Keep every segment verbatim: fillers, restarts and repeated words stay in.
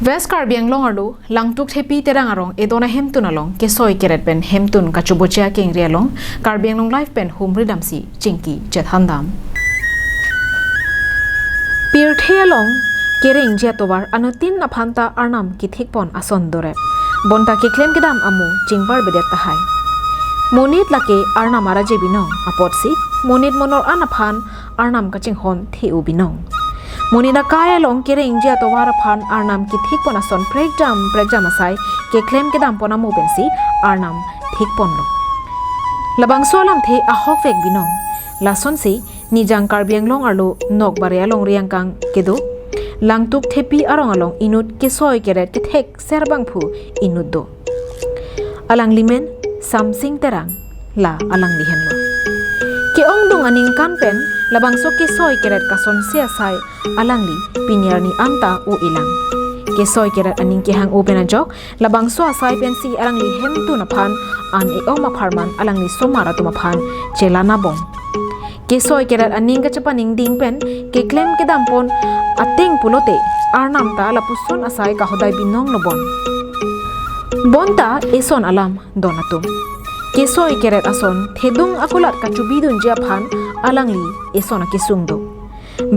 West Karbi Anglong arlo Langtuk Thepi Terang arong edon ahemtun along kesoi keret pen hemtun kachoboche akengri along Karbi Anglong Live pen humri damsi chingki chethandam. Pirthe along kerengji atovar anuttin aphanta arnam kethikpon ason dorep. Bonta keklem kedam amo chingbar bedet tahai. Monit lake arnam araje binong apotsi monit monor an aphan arnam kachinghon the-o binong. Monit akai along kerengji atovar aphan arnam kethikpon ason prekjam prekjam asai keklem kedampon amo pensi arnam thikponlo. Labangso alamthe ahokvek binong. Lasonsi Nijang Karbi Anglong arlo Nokbare alongri angkang kedo Langtuk Thepi arong along inut kesoi keret kethekser bangphu inut do. Alangli men Samsing Terang, la alangli henlo. Ke-ongdung aningkan pen labangso kesoi keret kasonse asai alangli pini arni anta o-elang. Kesoi keret aning kehang-o pen ajok labangso asai pensi alangli hemtun aphan an e-om apharman alangli somar atum aphan chelanabom. Kesoi keret aning kachepaningding pen keklem kedampon ateng pulote arnam ta lapuson asai kahodai binong lobon. Bonta eson alam don atum. Kesoi keret ason thedung akulat kachobidunji aphan alangli eson akesung do.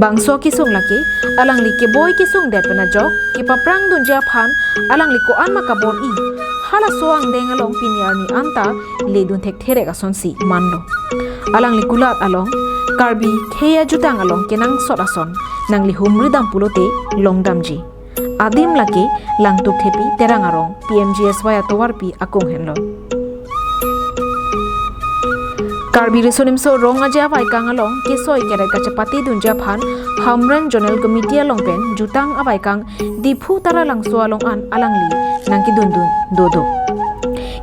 Bangso akesung lake alangli keboi kesung det pen ajok kepaprangdunji aphan alangli ko-an ma kabor-i, halaso angdeng along pini arni anta ledun thektherek asonsi manlo. Alangli kulat along Karbi khei ajutang along kenangsot ason nangli humri dam pulote longdamji. Adim lake Langtuk Thepi Terang arong P M G S Y atovarpi akung henlo. Karbi Riso Nimso Rong Aje avaikang along kesoi keret kachepatedunji aphan Hamren Zonal Committee along pen jutang avaikang Diphu Taralangso along an alangli nangkedundun dodo.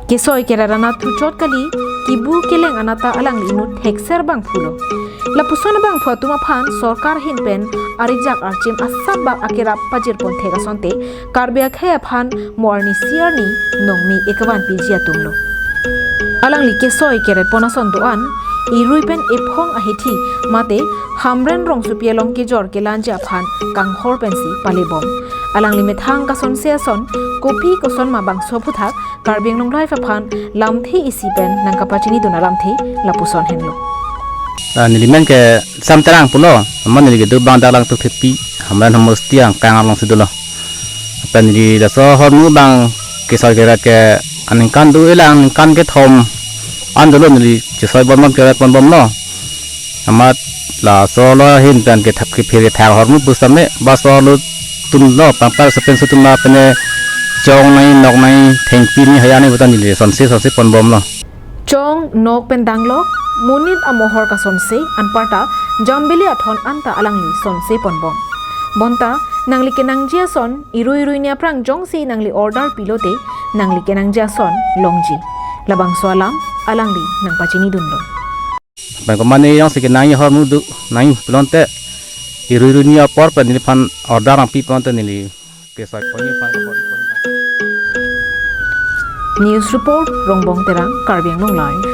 Kesoi keret anatthu chot kali, kibu keleng anatta alangli inut thekser bangphulo. Lapuson abangphu atum aphan sorkar ahin pen arijak archim asap bak akerap pajirpon thek asonte Karbi akhei aphan mo arnisi arni nongmi ekevan piji atumlo. Alangli kesoi keretpon ason do-an irui pen ephong ahithi mate Hamren rongsopi along kejor kelanji aphan kanghor pensi palebom. Alangli methang kasonse ason kopi koson ma bangso aphuthak Karbi Anglong Live aphan lamthe isi pen nangkapachinidun alamthe lapuson henlo. Ah, neli men ke Sam Terang pulo, amat neli kedo abang dak Langtuk Thepi, Hamren homosti angkang alongsi dolo. Pen neli laso ahormu abang kesoi keret ke aningkan do-elang, aningkan kethom an dolo neli chesoi bonbom keretponbomlo. Amat laso alo ahin pen kethap kephir kethak ahormu pusitame, bangso alo atumlo, pangpar sepen sutum la pene chong nai, nok nai, thengpi ni, haya ni puta neli sonse sonse ponbomlo. Chong, nok pen danglok, monit amohor kasonse, anparta jambili athon anta alangli sonse ponbom. Bonta nangli kenangji ason irui irui ni aphrang jongsi nangli order pilote nangli kenangji ason longji. Labangso alam alangli nangpachinidunlo. Pen komane jongsi kenangji ahormu do nai pulote irui irui ni apor pen neliphan order nangpi pulote neli kesoi ponji aphan. News report, Rongbong Terang, Karbi Anglong Live.